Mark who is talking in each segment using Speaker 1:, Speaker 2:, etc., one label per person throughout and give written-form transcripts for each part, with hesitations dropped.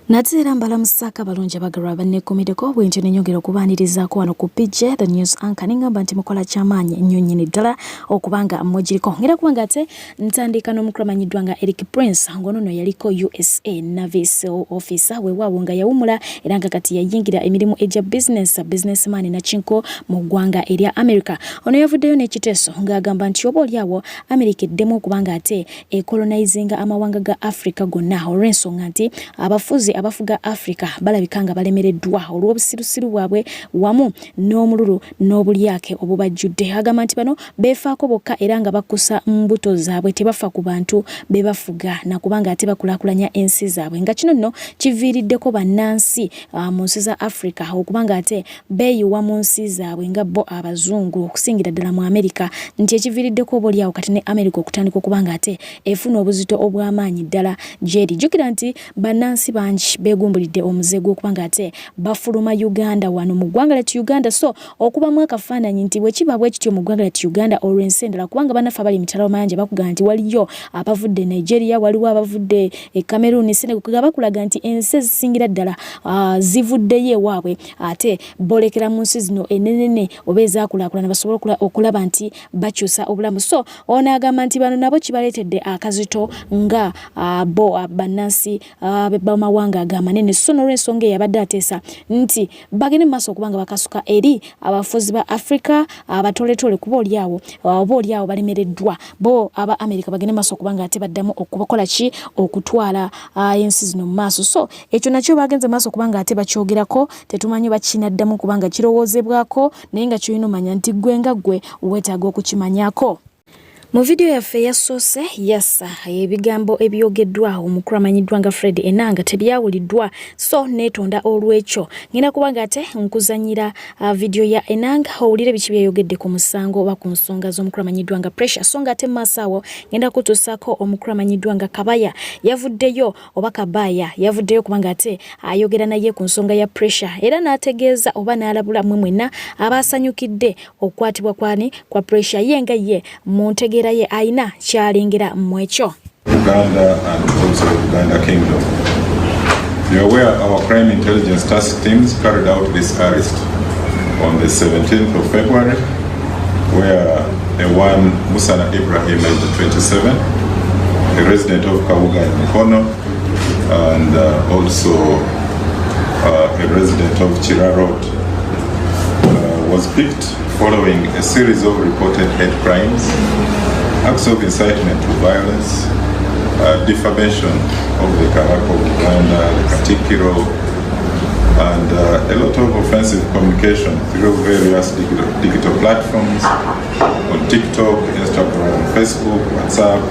Speaker 1: Nate era mbalamusaako abalungi abagalwa abanneekuumiddeko bwentyo ne nyongera okubaanirizaako wano ku PJ The News Anchor ne ngamba nti mukola kyamaanyi nnyo nnyini ddala okuba nga mugiriko. Ngenda kuba nga ate ntandika n'omukulu amanyiddwa nga Eric Prince ng'ono nno yaliko USA Navy SEAL officer weewaawo nga yawumula era nga kati yayingira emirimu egya business businessman nakinko mu ggwanga erya America. Ono yavuddeyo n'ekiteeso ng'agamba nti oba oli awo America eddemu okuba nga ate ekolonaizinga amawanga ga Africa gonna olw'ensonga nti abafuzi abafuga Africa balabika nga balemereddwa olw'obusirusiru bwabwe wamu n'omululu n'obulyake obubajjudde. Agamba nti bano beefaako bokka era nga bakkusa mbuto zaabwe tebafa ku bantu be bafuga na kubanga ate bakulaakulanya ensi zaabwe nga kino nno kiviiriddeko bannansi ah, mu nsi za Africa okuba nga ate beeyiwa mu nsi zaabwe nga bo abazungu okusingira ddala mu Amerika nti ekiviiriddeko oba olyawo kati ne Amerika okutandika okuba nga ate efuna obuzito obw'amaanyi ddala gyeri. Jjukira nti bannansi bangi beegumbulidde omuze gw'okuba nga ate bafuluma Uganda wano mu ggwanga lyattu Uganda so okubamu akafaananyi nti bwe kiba bwe kityo mu ggwanga lyattu Uganda olwo ensi endala kubanga bannaffe abali emitala w'amayanja bakugamba nti waliyo abavudde Nigeria, waliwo abavudde e Cameroon, Senegal nga bakulaga nti ensi ezisingira ddala ah, zivuddeyo ewaabwe ate boolekera mu nsi zino enenene oba ezaakulaakulana basobole okulaba nti bakyusa obulamu so ono agamba nti bano nabo kibaleetedde akazito nga ah, bo ah, bannansi ah, bamawanga agamanene so n'olwensonga eyo abadde ateesa nti bagende mu maaso okuba nga bakasuka eri abafuzi ba Africa abatoletole kuba oliawo oba oliawo balemereddwa bo aba America bagende mu maaso okuba nga ate baddamu okubakola ki okutwala ensi zino mu maaso so Ekyo nakyo baagenze maaso kubanga ate bakyogerako, tetumanyi oba kinaddamu kubanga kirowoozebwako, naye nga ky'olina omanya nti ggwe nga ggwe weetaaga okukimanyako. Mu vidiyo yaffe eyasoose yassa ebigambo ebyogeddwa omukulu amanyiddwa nga Fred Enanga tebyawuliddwa so neetonda olw'ekyo. Ngenda kuba nga ate nkuzannyira uh, vidiyo ya Enanga owulire biki byeyogedde ku musango oba ku nsonga z'omukulu amanyiddwa nga Pressure so nga ate mu maaso awo ngenda kutuusaako omukulu amanyiddwa nga Kabaya yavuddeyo oba Kabaaya yavuddeyo kubanga ate ayogera naye ku nsonga ya pressure era n'ategeeza oba n'alabula mwe mwenna abaasanyukidde okukwatibwa kwani kwa pressure ye nga ye mu ntegeera ye alina kyalengera mu ekyo.
Speaker 2: Uganda and also Uganda Kingdom. You are aware our crime intelligence task teams carried out this arrest on the 17th of February where a one Musana Ibrahim, age 27, a resident of Kabuga in Mukono, and also a resident of Chira Road, was picked following a series of reported hate crimes, acts of incitement to violence, defamation of the Kabaka of Uganda, the Katikiro, and a lot of offensive communication through various digital platforms on TikTok, Instagram, Facebook, WhatsApp,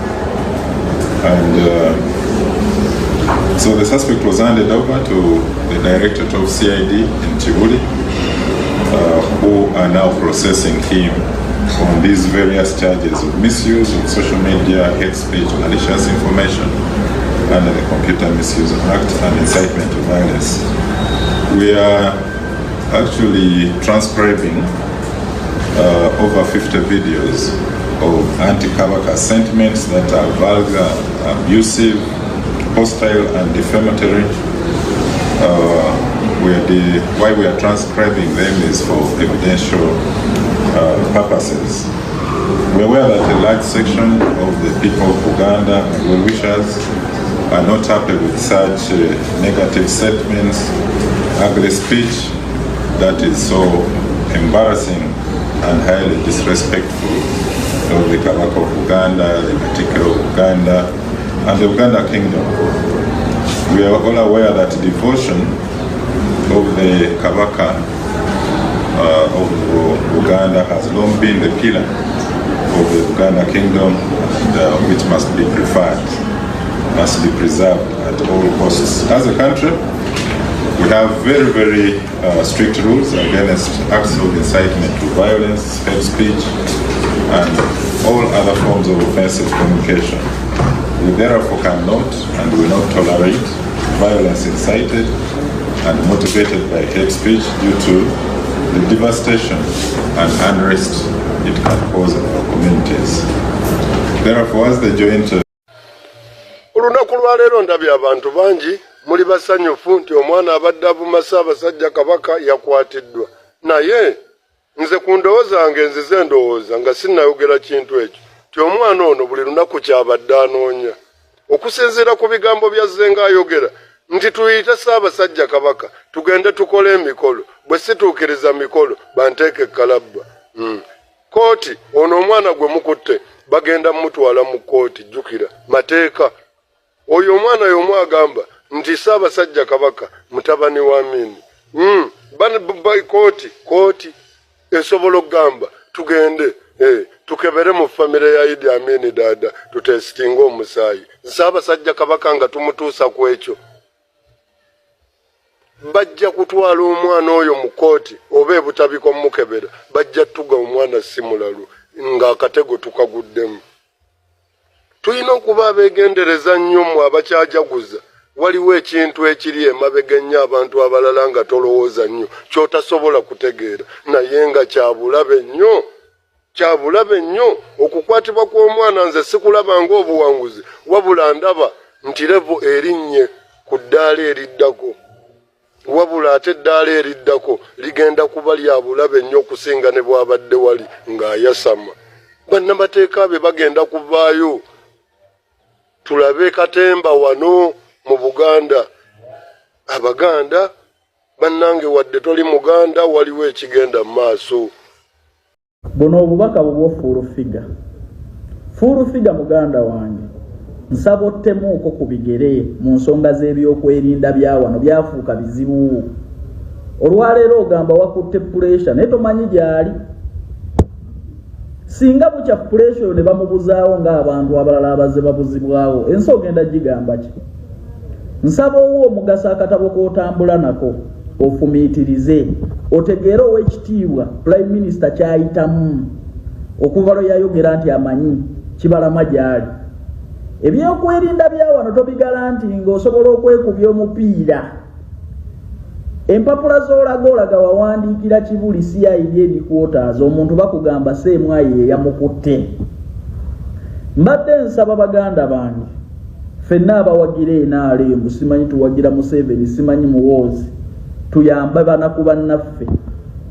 Speaker 2: and so the suspect was handed over to the Directorate of CID in Kibuli, who are now processing him on these various charges of misuse of social media, hate speech, malicious information under the Computer Misuse Act and incitement to violence. We are actually transcribing over 50 videos of anti-Kabaka sentiments that are vulgar, abusive, hostile and defamatory. Why we are transcribing them is for evidential purposes. We're aware that a large section of the people of Uganda and well-wishers are not happy with such negative statements, ugly speech that is so embarrassing and highly disrespectful of the Kabaka of Uganda, the Katikiro of Uganda, and the Uganda Kingdom. We are all aware that devotion of the Kabaka of Uganda has long been the pillar of the Uganda Kingdom, and which must be preferred, must be preserved at all costs. As a country, we have very, very strict rules against acts of incitement to violence, hate speech, and all other forms of offensive communication. We therefore cannot and will not tolerate violence incited and motivated by hate speech due to the devastation and unrest it can cause in our communities. Therefore, as the joint
Speaker 3: Olunaku lwaleero ndabye abantu bangi Muli basanyufu nti omwana abadde avuma Ssaabasajja Kabaka yakwatiddwa, naye nze ku ndowooza yange nzize ndowooza nga sinnayogera kintu ekyo nti omwana ono buli lunaku ky'abadde anoonya okusinziira ku bigambo by'azzenga ayogera nti tuyite Ssaabasajja Kabaka tugende tukole emikolo, bwe situukiriza mikolo banteeke ekkalabba. Kkooti ono omwana gwe mukutte bagenda mutwala mu kkooti, jjukira mateeka. Oyo omwana y'omu agamba nti Ssaabasajja Kabaka mutabani wa Amini. Kooti kooti esobola okugamba tugende tukebere mu famire ya Idi Amini Dada tutesitinge omusaayi Ssaabasajja Kabaka nga tumutuusa ku ekyo. Bajja kutwala omwana oyo mu kooti oba ebutabika omukebera, bajja tuga omwana si mulalu ng'akatego tukaguddemu. Tulina okuba abeegendereza nnyo mmwe abakyajaguza. Waliwo ekintu ekiri emabega ennyo abantu abalala nga tolowooza nnyo ky'otasobola kutegeera naye nga kya bulabe nnyo. Kya bulabe nnyo. Okukwatibwa kw'omwana nze sikulaba ng'obuwanguzi wabula ndaba nti levo erinnye ku ddaala eriddako. Wabula ate eddaala eriddako ligenda kuba lya bulabe nnyo okusinga ne bw'abadde wali ng'ayasama. Bannamateeka be bagenda kuvaayo tulabe katemba wano mu Buganda. Abaganda bannange, wadde toli Muganda, waliwo ekigenda mu maaso.
Speaker 4: Buno obubaka bubwo full figure. Full figure muganda wange, nsaba ottemuuko ku bigere mu nsonga z'ebyokwerinda bya wano, byafuuka bizibu. Olwaleero ogamba wakutte puresha naye tomanyi gy'ali. Singa bukya puresha oyo ne bamubuzaawo ng'abantu abalala abazze babuzibwawo, ensi ogenda gigamba ki? Nsaba owe omugaso akatabo k'otambula nako, ofumiitirize, otegeere Oweekitiibwa Prime Minister ky'ayitamu okuva lwe yayogera nti amanyi Kibalama gy'ali. Ebyokwerinda bya wano tobigala nti ng'osobola okwekubya omupiira. Empapula z'olaga olaga wawandiikira Kibuli CID headquarters, omuntu bakugamba Sseemwayi ye yamukutte. Mbadde nsaba baganda bange ffenna abawagira NRM, simanyi tuwagira Museveni, simanyi Muhoozi, tuyambe banaku bannaffe,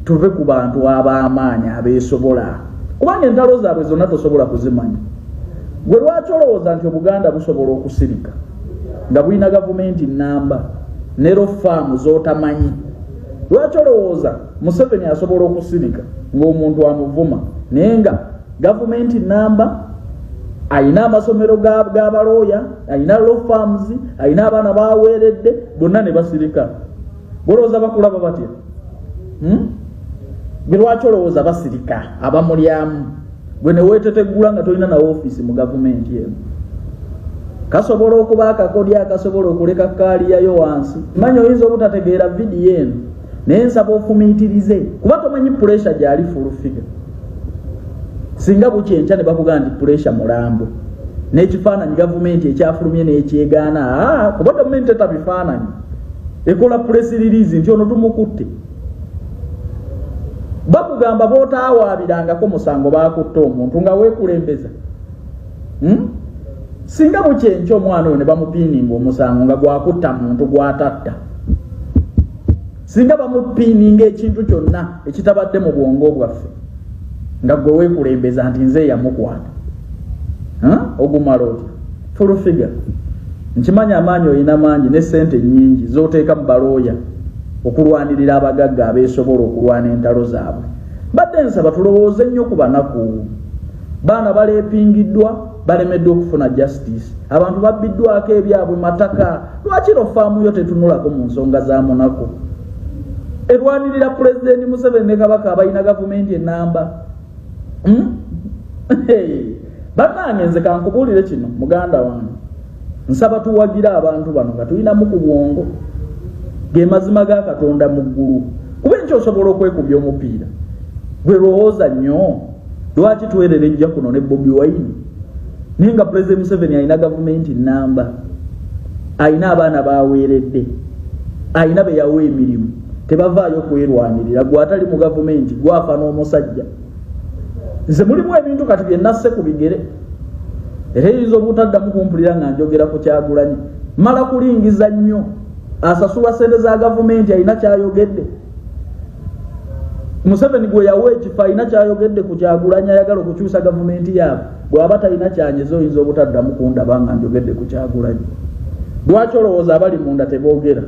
Speaker 4: tuve ku bantu ab'amaanyi abeesobola, kubanga entalo zaabwe zonna tosobola kuzimanya. Gwe lwaki olowooza nti Obuganda busobola okusirika nga bulina gavumenti nnamba ne law firm z'otamanyi? Lwaki olowooza Museveni asobola okusirika ng'omuntu amuvuma naye nga gavumenti nnamba, ayina amasomero g'abalooya, ayina law firms, ayina abaana baweeredde bonna ne basirika? Golowooza bakulaba batya? Gwe lwaki olowooza basirika abamulyamu? Gwe ne weeteteggula nga tolina na ofiisi mu gavumenti eno. Kasobola okuba akakodyo akasobola okuleka kaaliyayo wansi. Manya oyinza obutategeera vidiyo eno, naye nsaba ofumiitirize, kuba tomanyi puresha gy'ali full figure. Singa bukya enkya ne bakugamba nti puresha mulambo n'ekifaananyi gavumenti ekyafulumye n'ekyegaana, kuba gavumenti teta bifaananyi, ekola press release nti ono tumukutte. Bakugamba b'otaawaabirangako musango bakutte omuntu nga weekulembeza. Singa bukya enkya omwana oyo ne bamupiininga omusango nga gwakutta muntu gw'atatta, singa bamupiininga ekintu kyonna ekitabadde mu bwongo bwaffe nga gwe weekulembeza nti nze eyamukwata, ogumala otya? Full figure, nkimanyi amaanyi olina mangi ne ssente nnyingi z'oteeka mu balooya okulwanirira abagagga abeesobola okulwana entalo zaabwe. Mbadde nsaba tulowooze nnyo ku banaku. Baana baleepingiddwa, balemeddwa okufuna justice, abantu babbiddwako ebyabwe mataka. Lwaki law firm yo tetunulako mu nsonga za munaku? Erwanirira Pulezidenti Museveni ne Kabaka abalina gavumenti ennamba. Bannange, nze kankubuulire kino muganda wange, nsaba tuwagire abantu bano nga tulinamu ku bwongo, ge mazima ga Katonda mu ggulu, kuba enkya osobola okwekubya omupiira. Gwe lowooza nnyo, lwaki twererejja kuno ne Bobi Wine, naye nga Pulezidenti Museveni alina gavumenti nnamba, alina abaana baweeredde, alina be yawa emirimu, tebavaayo kwerwanirira. Gwe atali mu gavumenti gwafa n'omusajja. Nze mulimu ebintu kati bye nasse ku bigere, era eyinza obutaddamu kumpulira nga njogera ku Kyagulanyi, mala kulingiza nnyo. Asasulwa sente za gavumenti alina kyayogedde? Museveni gwe yawa ekifo alina kyayogedde ku Kyagulanyi ayagala okukyusa gavumenti yaabwe? Bw'aba talina kyanyeza, oyinza obutaddamu kundaba nga njogedde ku Kyagulanyi. Lwaki olowooza abali munda teboogera?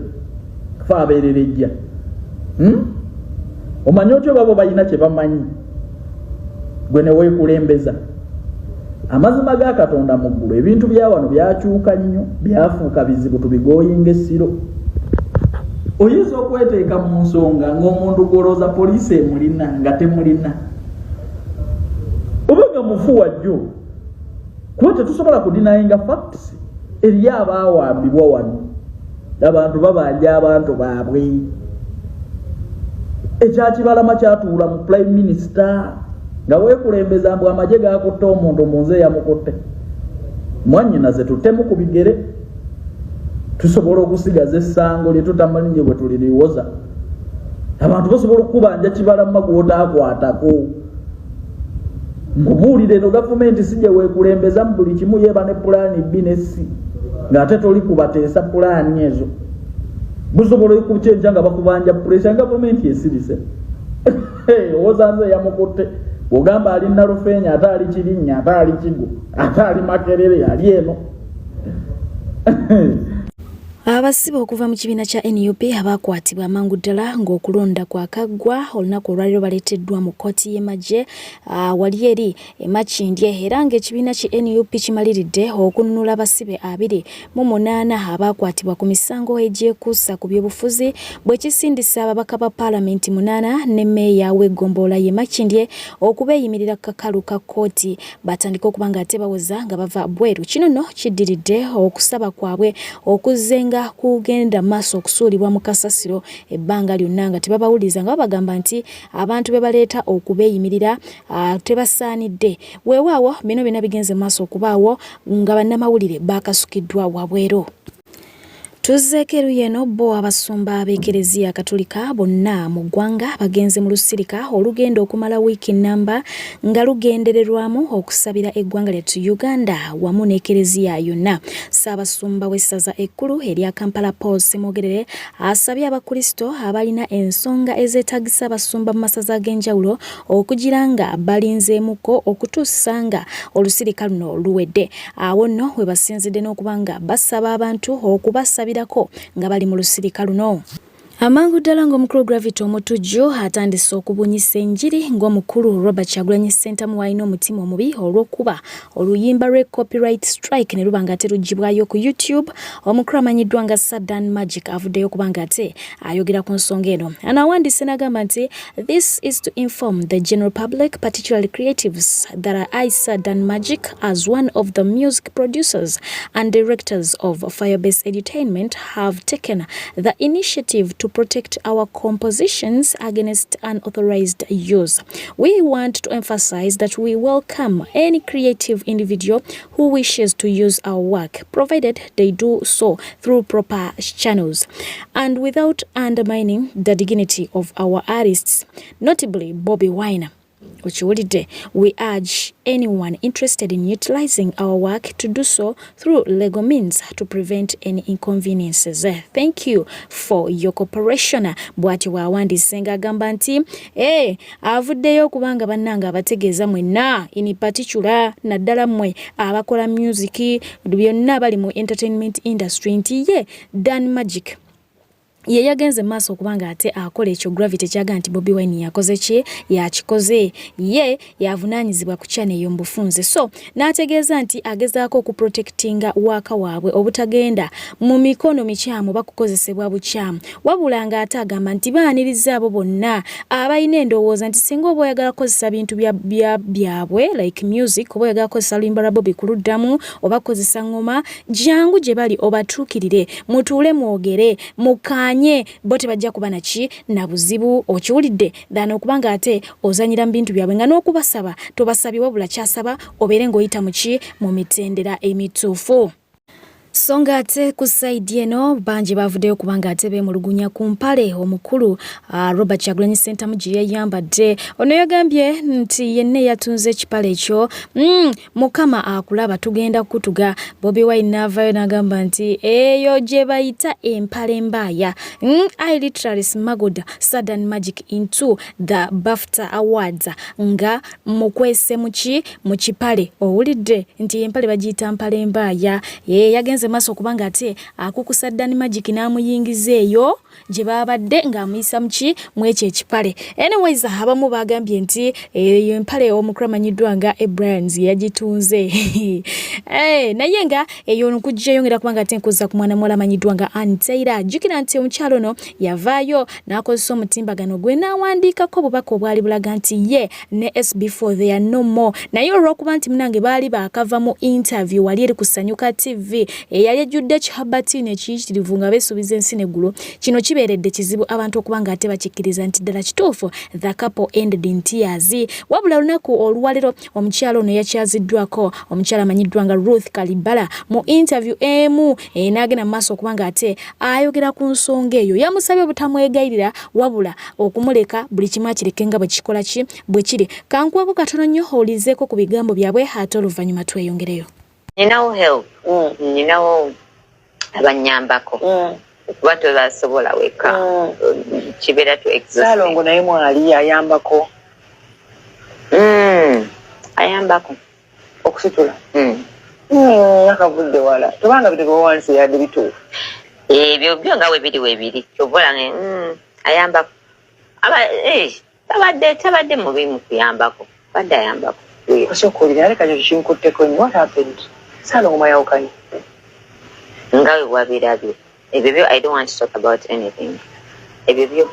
Speaker 4: Fe abeererejja, Omanyi otya obabo balina kye bamanyi, gwe ne weekulembeza? Amazima ga Katonda mu ggulu, ebintu bya wano byakyuka nnyo, byafuuka bizibu, tubigooyinga essiro. Oyinza okweteeka mu nsonga ng'omuntu gw'olowooza poliisi emulina nga temulina, oba nga mufu wajjo, kuba tetusobola kudenyinga facts. Eriyo abaawambibwa wano, abantu babanja abantu baabwe. Ekyakibalama kyatuula mu prime minister nga weekulembeza mbu amagye gakutte omuntu mu nze eyamukutte. Mwannyinaze, tuttemu ku bigere, tusobola okusigaza essango lye tutamanyi bwe tuliriwoza. Abantu basobola okukubanja Kibalama gw'otaakwatako. Nkubuulira, eno gavumenti si gye weekulembeza mu buli kimu. Yeeba ne pulaani B ne C, ng'ate toli kubateesa pulaani ezo. Busobola okukyenja nga bakubanja pressure. Gavumenti esirise, owoza nze yamukutte. Ogamba ali Nalufeenya, ate ali Kirinnya, ate ali Kigo, ate ali Makerere, ali eno.
Speaker 1: Abasibe okuva mu kibiina kya NUP abakwatibwa amangu ddala ng'okulonda kwakaggwa olunaku olwaleero baleeteddwa mu kkooti y'amagye wali eri e Makindye, era ng'ekibiina ki NUP kimaliridde okununula abasibe 28 abakwatibwa ku misango egyekuusa ku byobufuzi, bwe kisindisa ababaka ba paalamenti 8 ne mmeeya w'eggombolola y'e Makindye okubeeyimirira ku kakalu ka kkooti, batandike okuba nga ate bawoza nga bava bweru. Kino nno kiddiridde okusaba kwabwe okuzzenga kugenda maaso okusuulibwa mu kasasiro ebbanga lyonna nga tebabawuliriza, nga babagamba nti abantu be baleeta okubeeyimirira tebasaanidde. Weewaawo bino byonna bigenze maaso okubaawo nga bannamawulire baakasukiddwa wabweru. Tuzzeeko eruyi eno, bo abasumba b'Ekereziya Katolika bonna mu ggwanga bagenze mu lusirika olugenda okumala wiiki nnamba, nga lugendererwamu okusabira eggwanga lyattu Uganda wamu n'Ekereziya yonna. Ssaabasumba w'essaza ekkulu erya Kampala, Paul Ssemwogerere, asabye Abakristo abalina ensonga ezeetagisa abasumba mu masaza ag'enjawulo okugira nga balinzeemuko okutuusa nga olusirika luno luwedde. Awo nno we basinzidde n'okuba nga basaba abantu okubasabirako nga bali mu lusirika luno. Amangu ddala ng'omukulu Gravity Omutujju atandise okubunyisa enjiri ng'omukulu Robert Kyagulanyi Ssentamu w'alina omutima omubi olw'okuba oluyimba lwe copyright strike ne luba nga ate luggyibwayo ku YouTube, omukulu amanyiddwa nga Sadan Magic avuddeyo okuba nga ate ayogera ku nsonga eno. Ano awandiise n'agamba nti, "This is to inform the general public, particularly creatives, that I, Sadan Magic, as one of the music producers and directors of Firebase Edutainment, have taken the initiative to protect our compositions against unauthorized use. We want to emphasize that we welcome any creative individual who wishes to use our work, provided they do so through proper channels and without undermining the dignity of our artists, notably Bobi Wine." Okiwulidde? "We urge anyone interested in utilizing our work to do so through legal means to prevent any inconveniences. Thank you for your cooperation." Bw'atyo bw'awandiise ng'agamba nti ee avuddeyo okubanga bannange abategeeza mwenna, in particular naddala mmwe abakola music, byonna bali mu entertainment industry, nti ye Dan Magic ye yagenze maaso okuba nga ate akola ekyo Gravity kyaga nti Bobi Wine yakoze ki, yakikoze, ye yavunaanyizibwa ku channel eyo mu bufunze. So n'ategeeza nti agezaako okuprotectinga waaka waabwe obutagenda mu mikono mikyamu bakukozesebwa bukyamu, wabula ng'ate agamba nti baaniriza abo bonna abalina endowooza nti singa oba oyagala kukozesa bintu byabwe like music, oba oyagala kukozesa luyimba lwa Bobi kuluddamu oba kukozesa ngoma, jangu gye bali obatuukirire, mutuule mwogere, mukkaanye, bo tebajja kuba naki na buzibu. Okiwulidde? Than okuba nga ate ozanyira mu bintu byabwe nga n'okubasaba tobasabye, wabula kyasaba obeere ng'oyita muki, mu mitendera emituufu. So nga ate ku sayidi eno bangi bavuddeyo kubanga ate beemulugunya ku mpale omukulu uh, Robert Kyagulanyi Ssentamu gye yayambadde. Ono yagambye nti yenna eyatunze ekipale ekyo mm, Mukama akulaba tugenda kukutuga. Bobi Wine n'avaayo n'agamba nti eyo gye bayita empale mbaaya. Mm, I literally smuggled Sudden Magic into the BAFTA Awards nga mukwese muki mu kipale owulidde nti empale bagiyita mpale mbaaya. Ye yagenze maaso okubanga ate akukusa Dan Magic n'amuyingiza eyo gye baabadde ng'amuyisa muki mu ekyo ekipale. Anyways, abamu baagambye nti eyo empale omukulu amanyiddwa nga Ebrians yagitunze. Eh, naye nga eyo nkujjayo ngera kubanga ate nkuza ku mwana muwala amanyiddwa nga Ann Taylor. Jjukira nti omukyala ono yavaayo n'akozesa omutimbagano gwe n'awandiikako obubaka obwali bulaga nti ye ne SB4 they are no more. Naye olw'okuba nti munange baali baakava mu interview wali eri ku Sanyuka TV eyali ejjudde ekihabatiini ekiyitirivu nga beesuubiza ensi n'eggulu, kino kibeeredde kizibu abantu okuba nga ate bakikkiriza nti ddala kituufu the couple ended in tears. Wabula olunaku olwalero omukyala ono yakyaziddwako omukyala amanyiddwa nga Ruth Kalibala mu interview emu eh, n'agenda mu maaso okuba nga ate ayogera ku nsonga eyo. Yamusabye obutamwegayirira wabula okumuleka buli kimu akireke nga bwe kikola ki bwe kiri. Kankuweko katono nnyo owulirizeeko ku bigambo byabwe ate oluvannyuma tweyongereyo.
Speaker 5: Ninawo help, mm. Ninawo abanyambako mm. Kuba tobasobola weka mm. Kibeera to
Speaker 6: exhausting. Naye mwali ayambako
Speaker 5: mm. Ayambako
Speaker 6: okusitula mm. Mm, akavudde wala tobanga bino byewawandiise yadde bituufu
Speaker 5: ebyo byo nga webiri webiri kyova olange mm, ayambako aba eh, tabadde tabadde mubi mu kuyambako badde ayambako
Speaker 6: osooka olira aleka kyo kinkutteko nnyo what happened Saalongo mwayawukanye
Speaker 5: nga we wabirabye ebyo byo i don't want to talk about anything ebyo byo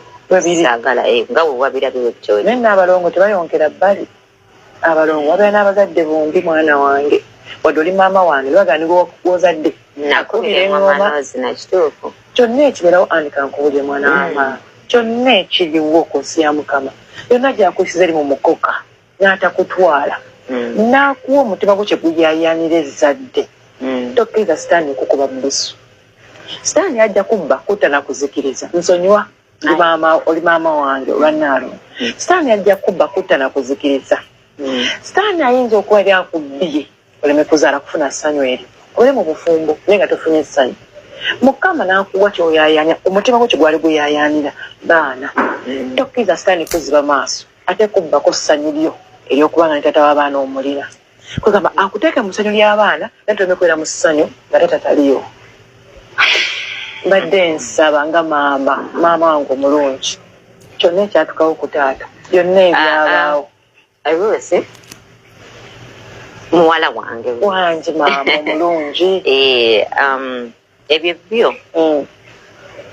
Speaker 5: saagala eh, nga we wabirabye webityo
Speaker 6: naye n'abalongo tebayonkera bbali abalongo babeera n'abazadde bombi mwana wange wadde oli maama wange lwaga ni gwozadde
Speaker 5: nakubira engoma kituufu
Speaker 6: kyonna ekibeerawo andika nkubulire mwana mm. wama kyonna ekiriwo ku nsi ya mukama yonna gyakusiza eri mu mukoka n'atakutwala mm. n'akuwa omutima gwo kyeguyayanira ezzadde mm. tokkiriza sitaani okukuba busu sitaani ajja kubba kutta nakuzikiriza nsonyiwa Ndi maama oli maama wange olwa Naalongo. Mm. Sitaani ajja kubba kutta na kuzikiriza. Mm. Sitaani ayinza okuba yali akubbye oleme kuzaala kufuna ssanyu eryo. Obeere mu bufumbo naye nga tofunye ssanyu. Mukama n'akuwa ky'oyaayaanira omutima gwo kye gwali guyaayaanira baana. Mm. Tokkiriza sitaani kuziba maaso ate kubbako ssanyu lyo ery'okuba nga ne taata w'abaana omulina. Kwegamba akuteeke mu ssanyu ly'abaana naye toleme kubeera mu ssanyu nga taata taliyo. Mbadde nsaba nga maama maama wange omulungi kyonna ekyatukawo ku taata byonna ebyabaawo.
Speaker 5: Ah, ah. Ruth muwala wange
Speaker 6: wangi maama omulungi
Speaker 5: eh, um, ebyo byo mm.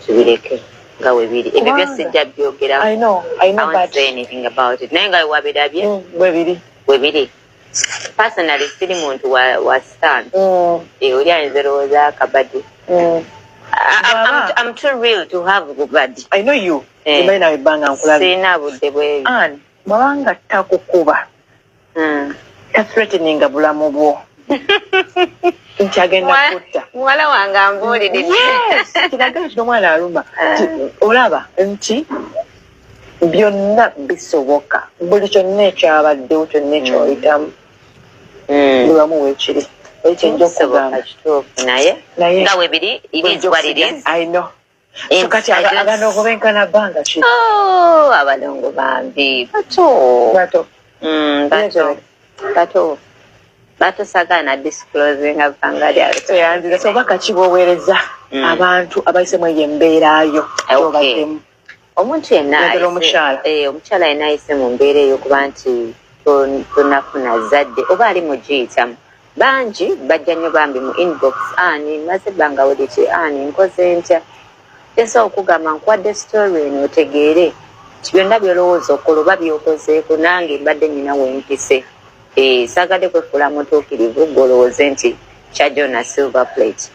Speaker 5: tubireke nga webiri ebyo byo sijja byogera
Speaker 6: I know, I know, I
Speaker 5: won't say anything about it naye nga wabirabye
Speaker 6: mm, webiri
Speaker 5: webiri personally siri muntu wa, wa stand mm. e, oli ayinza lowooza akabadi mm. I'm, I'm too real to have bubadi
Speaker 6: I know you eh. nawe ebbanga nkulabye
Speaker 5: sirina budde bwebi
Speaker 6: Ann bw'abanga takukuba mm. tathreateninga bulamu bwo nti agenda kutta
Speaker 5: muwala wange ambuulidde
Speaker 6: yes kiraga nti omwana aluma eh. olaba nti byonna bisoboka buli kyonna ekyabaddewo kyonna ekyoyitamu mm. buli wamu weekiri ekyo nja okugamba
Speaker 5: naye nga webiri it is what it is
Speaker 6: i know So kati abalongo benkana bbanga ki?
Speaker 5: Oh, abalongo bambi bato.
Speaker 6: Bato.
Speaker 5: Mm, bato. Bato. Bato sagana disclosing bbanga lyabwe.
Speaker 6: Eyanziza so obaka ki bw'oweereza mm. abantu abayise mu eyo embeerayo
Speaker 5: gy'obaddemu? Omuntu yenna
Speaker 6: omukyala
Speaker 5: eh, omukyala yenna ayise mu mbeera eyo okuba nti tonafuna zadde oba ali mu giyitamu Bangi bajja nnyo bambi mu inbox ani maze ebbanga weriti ani nkoze ntya kyensobola okugamba nkuwadde story eno otegeere nti byonna byolowooza okukola oba byokozeeko nange mbadde nyina wempise eh, saagadde kwefuula mutuukirivu gwe olowooze nti kyajja on a silver plate.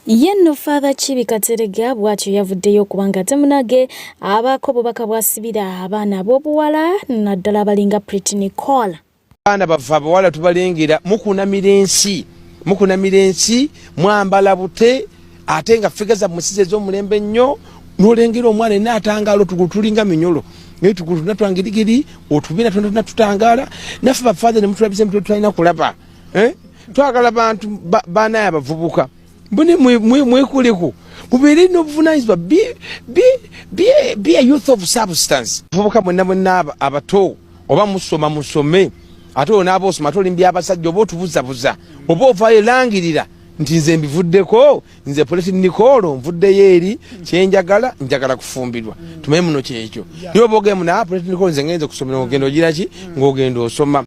Speaker 1: Ye nno Father Kibi Kateregga bw'atyo yavuddeyo okuba nga ate munage abaako obubaka bw'asibira abaana ab'obuwala naddala abalinga Pretty Nicole.
Speaker 7: Abaana baffe abawala tubalengera mukunamira ensi. Mukunamira ensi, mwambala bute, ate nga figure zammwe si ez'omulembe ennyo. N'olengera omwana enna atangaala, otugulu tulinga minyolo, naye tugulu tuna twangirigiri, otubiina twona tuna tutangaala. Naffe bafather ne mutulabisa emitwe tutalina kulaba, eh? Twagala bantu banaye abavubuka mbone mwekuleku mubeere n'obuvunanyizibwa. Be a youth of substance. Vubuka mwenna mwenna abato, oba musoma musome, ate onaaba osoma, ate olimbya abasajja, oba otubuzabuza, oba ovaayo langirira nti nze mbivuddeko, nze Poleti Nicolo nvuddeyo eri, kyenjagala njagala kufumbirwa, tumenye muno kyekyo. Niwe oba ogenda muna Poleti Nicolo, nze ngenze kusomera, ng'ogenda ogiraki, ng'ogenda osoma.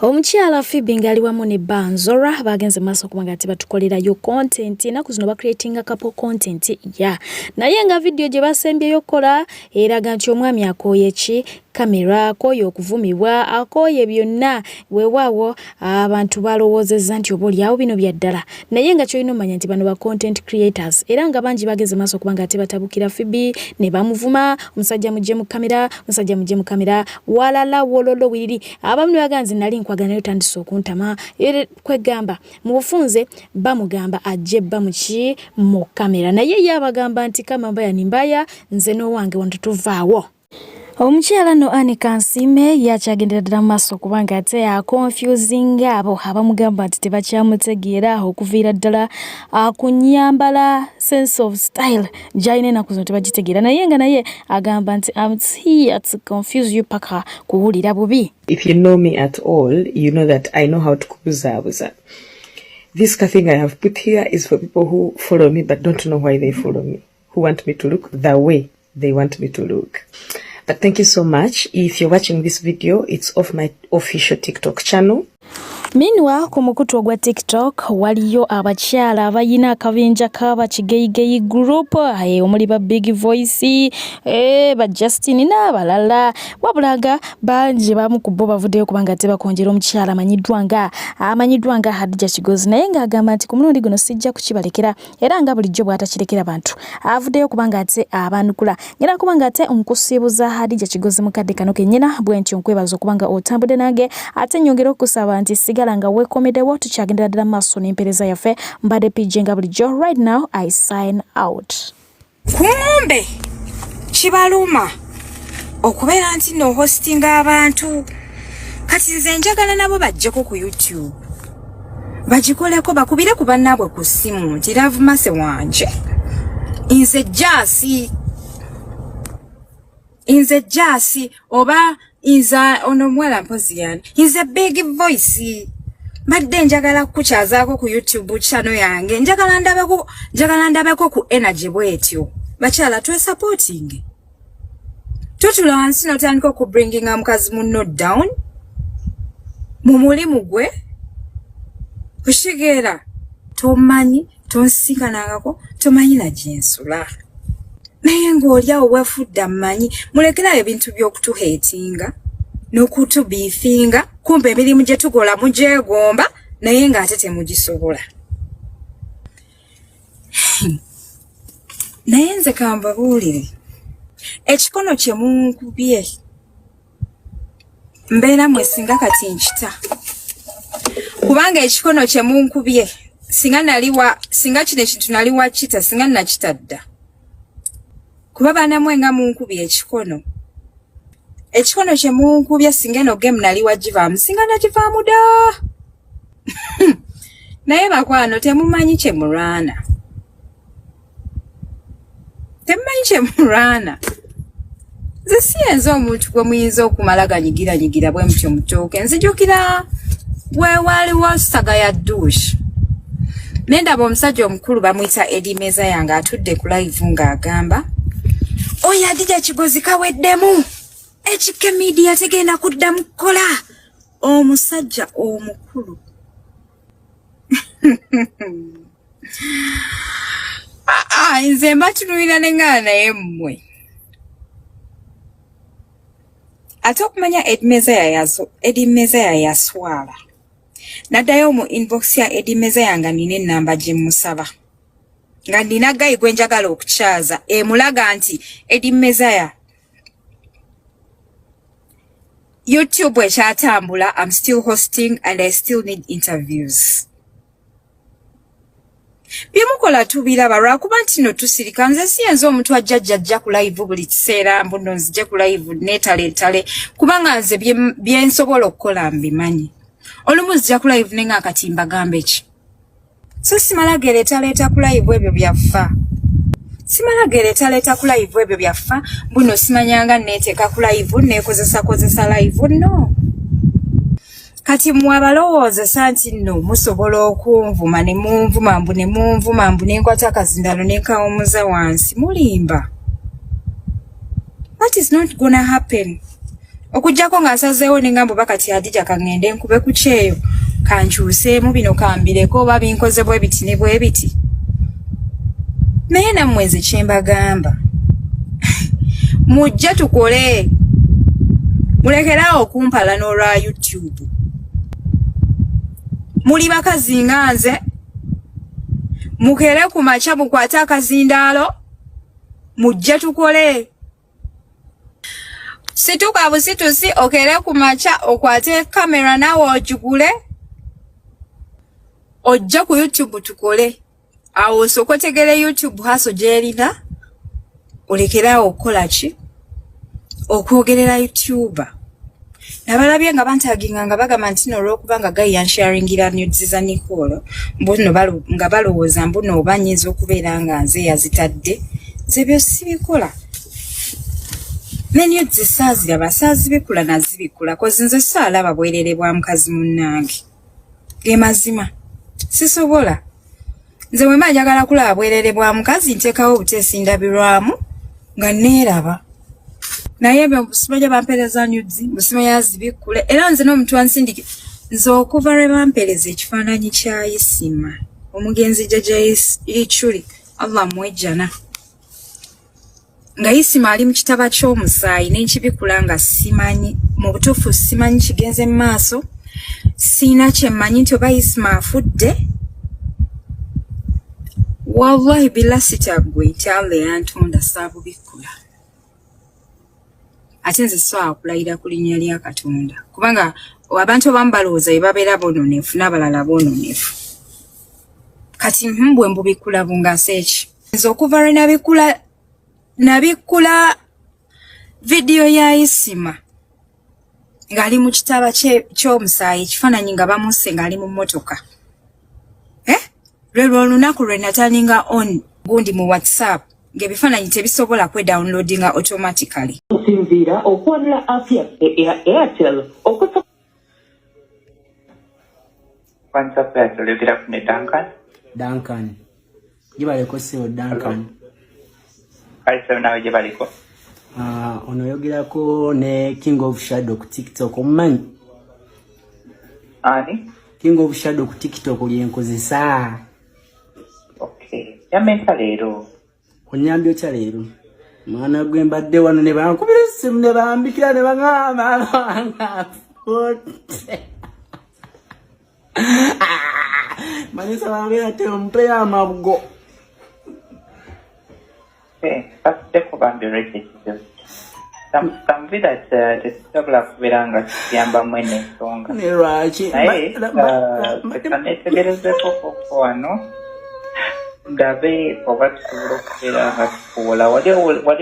Speaker 1: Omukyala Phoebe ng'ali wamu ne Banzora bagenze maaso okuba nga tebatukolerayo content. Ennaku zino bacreatinga couple content ya, naye nga vidiyo gye basembyeyo okukola eraga nti omwami akooye ki kamera, akooye okuvumibwa, akooye byonna. Weewaawo abantu balowoozezza nti oba oliawo bino bya ddala, naye nga kyolina omanya nti bano ba content creators, era nga bangi bageze maaso okuba nga tebatabukira Phoebe ne bamuvuma, "Omusajja mujje mu kamera, omusajja mujje mu kamera," walala wololo wiriri. Abamu ne bagamba, "Nze nali nkwagala, naye otandise okuntama." Kwegamba mu bufunze bamugamba ajje bba muki mu kamera, naye ye abagamba nti, "Kama mbaya ni mbaya, nze n'owange wano tetuvaawo." Omukyala no Anne Kansiime yakyagendera ddala mu maaso okubanga ate aconfusing abo abamugamba nti tebakyamutegeera, okuviira ddala ku nnyambala, sense of style gy'alina ennaku zino tebagitegeera, naye nga naye agamba nti, "I'm here to confuse you paka kuwulira bubi."
Speaker 8: If you know me at all, you know that I know how to kubuzabuza. This thing I have put here is for people who follow me but don't know why they follow me, who want me to look the way they want me to look. But thank you so much. If you're watching this video, it's off my official TikTok channel.
Speaker 1: Meanwhile, ku mukutu ogwa TikTok waliyo abakyala abayina akabinja k'abakigeyigeyi group, omuli ba Big Voice, ba Justin n'abalala, wabula nga bangi bamu ku bo bavuddeyo kubanga tebakonjera omukyala amanyiddwa nga Hadija Kigozi, naye ng'agamba nti ku mulundi guno sijja kukibalekera, era nga bulijjo bw'atakirekera bantu. Avuddeyo kubanga ate abanukula. Ngenda kubanga ate nkusiibuza Hadija Kigozi mukadde kano kennyina bwe ntyo nkwebaza okubanga otambudde nange, ate nyongera okusaba nti sigala nga weekomeddewo, tukyagendera ddala mu maaso n'empeereza yaffe. Mbadde PJ nga bulijjo. Right now I sign out.
Speaker 9: Kumbe kibaluma okubeera nti no hostinga abantu. Kati nze njagala nabo bajjeko ku YouTube bagikoleko, bakubire ku bannaabwe ku ssimu nti, "Love Mase wanje, nze Jaasi, nze Jaasi," oba, "Nze ono omuwala mpozi yani, nze Big Voice, mbadde njagala kukukyazaako ku YouTube channel yange, njagala ndabeko ku energy bwetyo." Bakyala, twesupporting. Tutula wansi n'otandika okubringinga mukazi munno down mu mulimu gwe okitegeera. Tomanyi, tonsinkanangako, tomanyi na gyensula, naye ng'oli awo weefudde mmanyi. Mulekerayo ebintu by'okutuhatinga n'okutubeefinga. Kumbe emirimu gye tukola mugyegomba, naye ng'ate temugisobola. Naye nze kambabuulire, ekikono kye munkubye, mbeera mwe singa kati nkita, kubanga ekikono kye munkubye, singa naliwa, singa kino ekintu nali wakita, singa nakita dda, kuba banamwe nga munkubye ekikono. Ekikono kye munkubye, singa eno game nali wagivaamu, singa nagivaamu dda. Naye bakwano, temumanyi kye mulwana, temumanyi kye mulwana. Nze siyenza omuntu gwe muyinza okumala ganyigiranyigira bwe mutyo mutuuke. Nzijukira we waliwo saga ya douche, nendaba omusajja omukulu bamuyita Edi Meza yange atudde ku live ng'agamba, "Oyo Adija Kigozi kaweddemu, ekike media tegenda kuddamu kukola." Omusajja omukulu. Ah, ah, nze mbatunuulira neŋŋaana, naye mmwe ate okumanya Edi Mezaya yaswala naddayo mu inbox ya Edi Mezaya nga nina ennamba gye mmusaba, nga nina guy gwe njagala okukyaza emulaga nti Edi Mezaya, YouTube ekyatambula, I'm still hosting and I still need interviews. Byemukola tubiraba lwakuba nti no tusirika. Nze siyenza omuntu ajja jjajja ku live buli kiseera mbu no nzije ku live neetalentale, kubanga nze bye nsobola okukola mbimanyi. Olumu nzija ku live ne nga kati mbagambe ki? So simala gereetaleeta ku live ebyo byaffa. Simala gereetaleeta ku live ebyo byaffa mbuno simanyanga neeteeka ku live neekozesa kozesa live no. Kati mmwe abalowoozesa nti nno musobola okunvuma ne munvuma mbu ne munvuma mbu ne nkwata akazindalo ne nkawumuza wansi, mulimba. That is not gonna happen. Okuggyako nga nsazeewo ne ngamba oba kati Hadija kaŋŋende nkube ku kyeyo kankyuseemu bino kambireko oba binkoze bwe biti ne bwe biti. Naye nammwe nze kye mbagamba, mujje tukole, mulekeraawo okumpalana olwa YouTube. Muli bakazi nga nze, mukere ku makya mukwate akazindaalo mujje tukole. Situka busitusi okere ku makya okwate kamera naawe ogigule ojje ku YouTube tukole. Awo osooke otegere YouTube haso gy'erina, olekere awo okukola ki? Okwogerera YouTuber. Nabalabye nga bantaginga nga bagamba nti no olw'okuba nga guy yansharingira nudes za Nicole, mbu nno nga balowooza mbu nno oba nnyinza okubeera nga nze yazitadde. Nze ebyo sibikola. Ne nudes saaziraba, saazibikula nazibikula, 'cause nze saalaba bwerere bwa mukazi munnange. Ge mazima. Sisobola. Nze bwe mba njagala kulaba bwerere bwa mukazi nteekawo obuteesi ndabirwamu nga neeraba. Naye ebyo simanya bampeereza nudes, mbu simanya zibikkule. Era nze n'omuntu ansindike, nze okuva lwe bampeereza ekifaananyi kya Isima, omugenzi Jjajja Ichuli, Allah amuwe ejjana. Nga Isima ali mu kitaba ky'omusaayi ne nkibikula nga simanyi, mu butuufu simanyi kigenze mu maaso, siina kye mmanyi nti oba Isima afudde. Wallahi billah sitaggwe nti Allah eyantonda saabubikkula. Ate nze sisobola kulayira ku linnya lya Katonda kubanga abantu abamu balowooza bye babeera boonoonefu n'abalala boonoonefu. Kati bwe mbubikkula bungasa eki? Nze okuva lwe nabikkula vidiyo ya Isima ng'ali mu kitaba ky'omusaayi, ekifaananyi nga bamusse ng'ali mu mmotoka. Eh? Lwe lwo olunaku lwe nataninga on gundi mu WhatsApp ng'ebifaananyi tebisobola kwedownloadinga automatically.
Speaker 6: Okusinziira okwanula app yaffe eya Airtel okusobola
Speaker 10: Kwanza Airtel oyogera ne Duncan.
Speaker 11: Duncan. Gyebaleko ssebo Duncan.
Speaker 10: Kale ssebo naawe gyebaliko.
Speaker 11: Ono oyogerako ne King of Shadow ku TikTok, omumanyi?
Speaker 10: Ani?
Speaker 11: King of Shadow ku TikTok lyenkozesa.
Speaker 10: Okay. Yamenta leero.
Speaker 11: Onyambye otya leero? Mwana gwe mbadde wano ne bankubira essimu ne bambikira ne baŋŋamba afudde. Manyisa bambeera te ompeyo amabugo.
Speaker 10: Bafuddeko bambi olwekyo ekizibu. Some that tetusobola kubeera nga tukiyambamu eno ensonga.
Speaker 11: Ne lwaki?
Speaker 10: Naye leka neetegerezeko koko wano ndabe oba tusobola okubeera nga tukuwola. Wali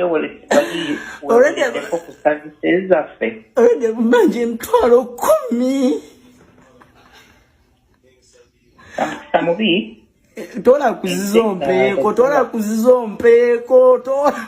Speaker 10: wali ku services zaffe?
Speaker 11: Already mbanja 100,000.
Speaker 10: Samubi.
Speaker 11: Tola kuzizo mpeeko, tola kuzizo mpeeko, tola.